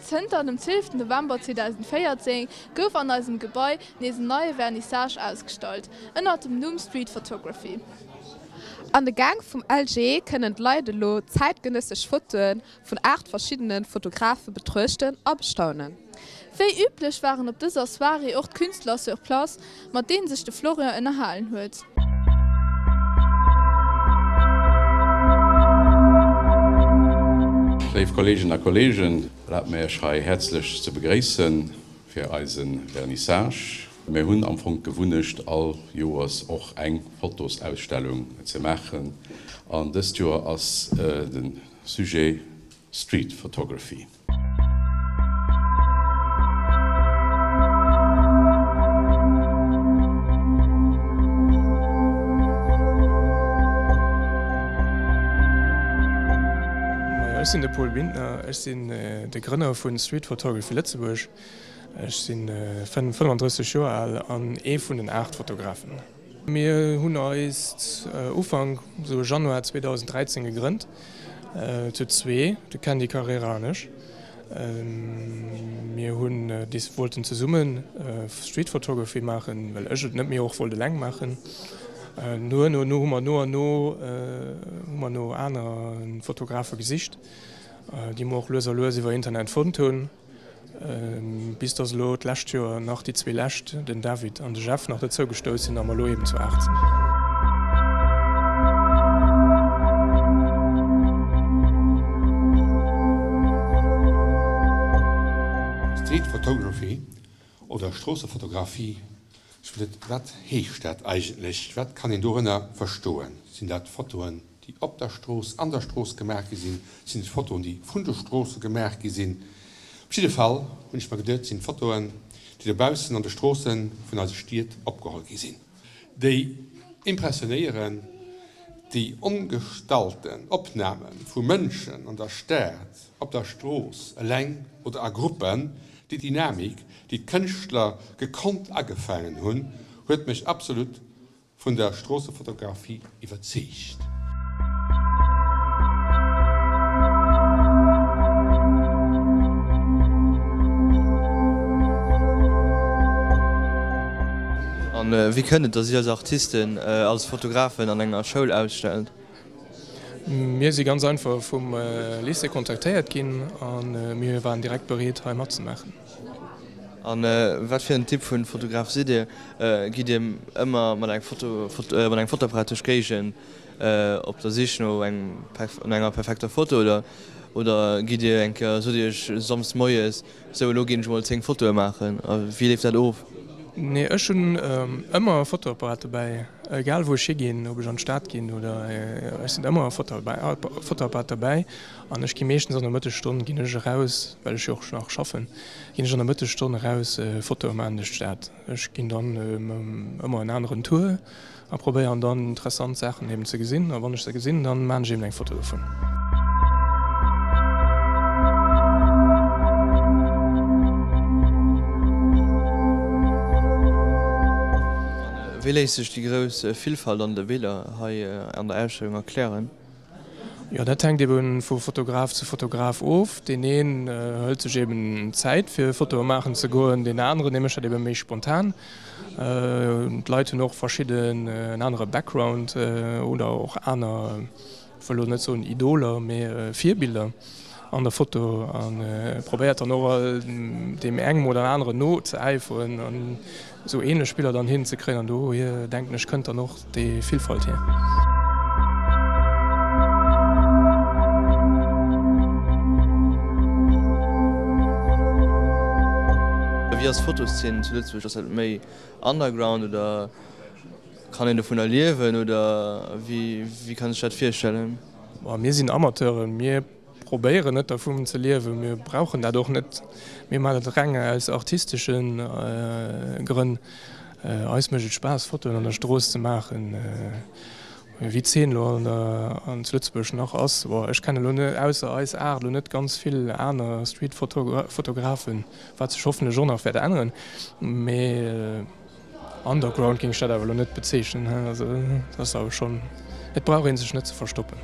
Zënter dem 12 November 2014 gouf an eisem Gebai nees en neie Vernissage ausgestallt, ënnert dem Numm Street Photography. An de Gäng vum LG kënnen d'Leit elo zäitgenëssesch Fotoe vun 8 verschiddene Fotografe betruechten a bestaunen. Wéi üblech waren op dëser Soirée och d'Künstler sur place, mat deenen sech de Florian ënnerhalen huet. Léif Kolleegen a Kollegen, erlaabt mir Iech hei häerzlech ze begréissen fir eise Vernissage. Mir hunn am Fong d'Gewunnecht all Joers och eng Fotosausstellung ze maachen an dëst Joer ass de Sujet Street Photography. Majo, ech sinn de Paul Bintner, ech sinn de Grënner vu Street Photography Lëtzebuerg. Ech si 35 Joer al an ee vun den 8 Fotografen. Mir hunn eis Ufank, sou Januar 2013 gegrënnt, zu zwee, de Candy Carrera an ech. Mir hunn wollten zesumme Street Photography maachen, well ech et net méi och wollt eleng maachen. Duerno hu mer no an no hu mer no aner Fotografe gesicht, déi mer och lues a lues iwwer Internet fonnt hunn. Bis dass elo d'lescht Joer nach déi zwee lescht, den David an de Jeff, nach dozou gestouss sinn a mer elo eben zu 8 sinn. Street Photography oder Stroossefotografie, ech wëll net, wat heescht dat eigentlech? Wat kann een dorënner verstoen? Sinn dat Fotoen, déi op der Strooss, an der Strooss gemaach gi sinn, sinn et Fotoen, déi vun de Stroosse gemaach gi sinn. Op jidde Fall hunn ech mer geduet, sinn et Fotoen, déi dobaussen an de Stroosse vun eise Stied opgeholl gi sinn. Déi impressionéieren, déi ongestallten Opname vu Mënschen an der Stad, op der Strooss, eleng oder a Gruppen, déi Dynamik, déi d'Kënschtler gekonnt agefaangen hunn, huet mech absolut Vun der Stroossefotografie iwwerzeegt. An wéi kënnt et, dass dir als Artisten, als Fotografen an enger Schoul ausstellt? Mir si ganz einfach vum Lycée kontaktéiert ginn a mir waren direkt bereet hei matzemaachen. An wat fir en Typ vun Fotograf sidd dir? Gitt dir ëmmer mat engem Foto, mat engem Fotoapparat duerch d'Géigend op der Sich no engem, no enger perfekter Foto oder oder gitt dir eng Kéier, sot dir iech Samsdes moies, sou elo ginn ech mol 10 Fotoe maachen? A wéi leeft dat of? Nee, ech hunn ëmmer e Fotoapparat dobäi, egal wou ech higinn, ob ech an d'Stad ginn oder ech sinn ëmmer e Fotoapparat dobäi. An ech gi meeschtens an der Mëttesstonn ginn ech eraus, well ech jo och nach schaffen, ginn ech an der Mëttesstonn eraus Fotoe maachen duerch d'Stad. Ech ginn dann ëmmer en aneren Tour a probéieren dann interessant Saachen eben ze gesinn. A wann ech se gesinn, dann maachen ech eben eng Foto dovun. Wéi léisst sech déi grouss Villfalt an de Biller hei an der Ausstellung erklären? Jo, dat hänkt eben vu Fotograf zu Fotograf of. Deen een hëlt sech eben Zäit fir Fotoe maachen ze goen, deen aneren dee mécht dat eben méi spontan. D'Leit hunn och verschidden en anere Background oder och aner, ech wëll elo net soen Idoler, mee Virbiller. An der Foto an probéiert dann och deem engem oder aneren no ze äiferen an esou ähnlech Biller dann hin ze kréien an dohier denken ech kënnt dann och déi Villfalt hier. Wéi ass d'Fotoszene zu Lëtzebuerg? Ass dat méi underground oder kann een dovunner liewen oder wéi kann een sech dat virstellen? Mir sinn Amateuren, mir probéieren net dervun ze liewen, mir brauchen dat och net, mir maachen dat reng aus artistesche Grënn. Eis mécht et Spaass Fotoen an der Strooss ze maachen. Wéi d'Zeen elo an zu Lëtzebuerg nach ass, bon ech kennen elo net ausser eis 8 elo net ganz vill aner Streetfotografen, wat sech hoffentlech och nach wäert änneren, mee. Underground géing ech dat awer elo net bezeechnen. Also dat ass awer schonn, et brauch ee sech net ze verstoppen.